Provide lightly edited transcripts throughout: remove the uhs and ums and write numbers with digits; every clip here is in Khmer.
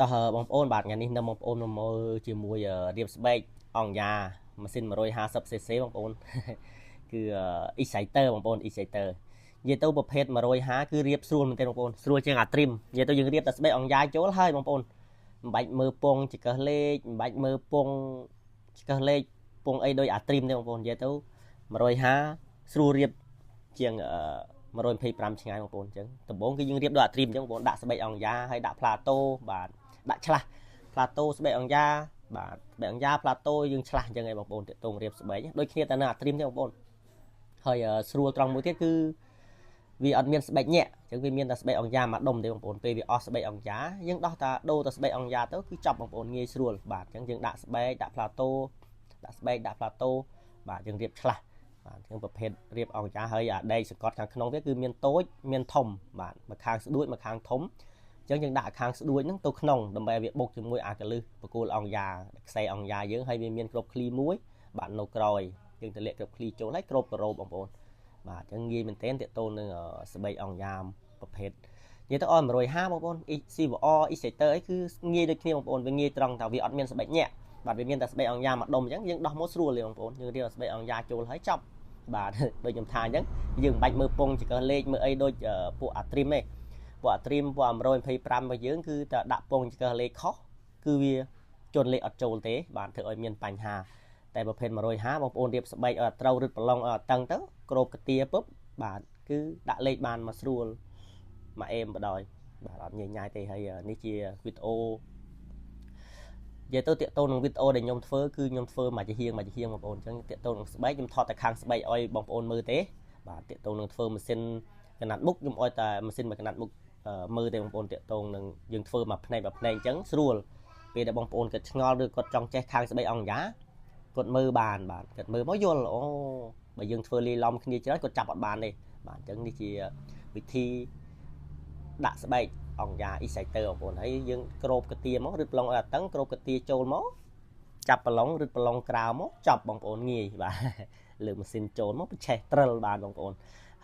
តោះបងប្អូនបាទថ្ងៃនេះនៅបងប្អូនមកមើលជាមួយរៀបស្បែកអង្គយ៉ាម៉ាស៊ីន 150cc បងប្អូនគឺ Exciter បងប្អូន Exciter និយាយទៅប្រភេទ150គឺរៀបស្រួលមែនទេបងប្អូនស្រួលជាងអា trim និយាយទៅយើងរៀបតែស្បែកអង្គយ៉ាចូលហើយបងប្អូនមិនបាច់មើលពងចង្កឹះលេខមិនបាច់មើលពងចង្កឹះលេខពងអីដូចអា trim ទេបងប្អូននិយាយទៅ150ស្រួលរៀបជាង125ឆ្ងាយបងប្អូនអញ្ចឹងដំបូងគឺយើងរៀបដូចអា trim អញ្ចឹងបងប្អូនដាក់ស្បែកអង្គយ៉ាហើយដាក់ផ្លាតូបាទដាក់ឆ្លាស់ផ្លាតូស្បែកអង្គយ៉ាបាទស្បែកអង្គយ៉ាផ្លាតូយើងឆ្លាស់អញ្ចឹងឯងបងប្អូនតាកតងរៀបស្បែកដូចគ្នាតែនៅអា trim ទេបងប្អូនហើយស្រួលត្រង់មួយទៀតគឺវាអត់មានស្បែកញាក់អញ្ចឹងវាមានតែស្បែកអង្គយ៉ាមួយដុំទេបងប្អូនពេលវាអស់ស្បែកអង្គយ៉ាយើងដោះតាដូរតែស្បែកអង្គយ៉ាទៅគឺចប់បងប្អូនងាយស្រួលបាទអញ្ចឹងយើងដាក់ស្បែកដាក់ផ្លាតូដាក់ស្បែកដាក់ផ្លាតូបាទយើងរៀបឆ្លាស់បាទអញ្ចឹងប្រភេទរៀបអង្គយ៉ាហើយអាដែកសង្កត់ខាងក្នុងវាគឺមានតូចមានធំបាទមួយខាងស្ដួចមួយខាងធំអញ្ចឹងយើងដាក់ខាងស្ដួចហ្នឹងទៅក្នុងដើម្បីឲ្យវាបុកជាមួយអាកលឹះបកគោលអង្គយ៉ាខ្សែអង្គយ៉ាយើងហើយវាមានក្របឃ្លីមួយបាទនៅក្រោយយើងទម្លាក់ក្របឃ្លីចូលហើយក្របក្រោបបងប្អូនបាទអញ្ចឹងងាយមែនទែនតាកតូននឹងស្បែកអង្គយ៉ាប្រភេទនិយាយទៅអ150បងប្អូន CVR Exciter អីគឺងាយដូចគ្នាបងប្អូនវាងាយត្រង់ថាវាអត់មានស្បែកញាក់បាទវាមានតែស្បែកអង្គយ៉ាមួយដុំអញ្ចឹងយើងដោះមកស្រួលទេបងប្អូនយើងរៀបស្បែកអង្គយ៉ាចូលហើយចប់បាទដូចខ្ញុំថាអញ្ចឹងយើងមិនបាច់មើលពងចង្កឹះលេខមើលអីដូចពួកអា trim ទេពួកអា trim ពួក125របស់យើងគឺតែដាក់ពងចង្កឹះលេខខុសគឺវាជន់លេខអត់ចូលទេបាទធ្វើឲ្យមានបញ្ហាតែប្រភេទ150បងប្អូនរៀបស្បែកឲ្យត្រូវរឹតប្រឡងឲ្យតឹងទៅក្របកាទាពុបបាទគឺដាក់លេខបានមកស្រួលមកអេមបដ ாய் បាទអត់ញញញ៉ាយទេហើយនេះជាវីដេអូនិយាយទៅតាកតូននឹងវីដេអូដែលខ្ញុំធ្វើគឺខ្ញុំធ្វើមួយជាហៀងមួយជាហៀងបងប្អូនអញ្ចឹងតាកតូននឹងស្បែកខ្ញុំថតតែខាងស្បែកឲ្យបងប្អូនមើលទេបាទតាកតូននឹងធ្វើម៉ាស៊ីនកណាត់មុខខ្ញុំឲ្យតែម៉ាស៊ីនមួយកណាត់មុខមើលទេបងប្អូនតាកតងនឹងយើងធ្វើមួយផ្នែកមួយផ្នែកអញ្ចឹងស្រួលពេលដែលបងប្អូនគាត់ឆ្ងល់ឬគាត់ចង់ចេះខាងស្បែកអង្គយ៉ាគាត់មើលបានបាទគាត់មើលមកយល់អូបើយើងធ្វើលាយឡំគ្នាច្រើនគាត់ចាប់អត់បានទេបាទអញ្ចឹងនេះជាវិធីដាក់ស្បែកអង្គយ៉ា Exciter បងប្អូនហើយយើងក្របកាទាមកឬប្លង់ឲ្យអតឹងក្របកាទាចូលមកចាប់ប្រឡងឬប្រឡងក្រៅមកចាប់បងប្អូនងាយបាទលើកម៉ាស៊ីនចូលមកប្រឆេះត្រិលបានបងប្អូន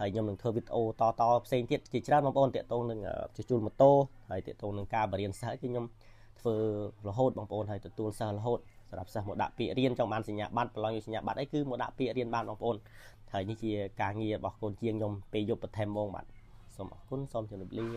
ហើយខ្ញុំនឹងធ្វើវីដេអូតតផ្សេងទៀតជាច្រើនបងប្អូនតាក់ទងនឹងជួសជុលម៉ូតូហើយតាក់ទងនឹងការបរៀនសិស្សគឺខ្ញុំធ្វើរហូតបងប្អូនហើយទទួលសិស្សរហូតសម្រាប់សិស្សមកដាក់ពាក្យរៀនចង់បានសញ្ញាបត្រប្រឡងយកសញ្ញាបត្រអីគឺមកដាក់ពាក្យរៀនបានបងប្អូនហើយនេះជាការងាររបស់កូនជាងខ្ញុំពេលយប់បន្ថែមម៉ោងបាទសូមអរគុណសូមជម្រាបលា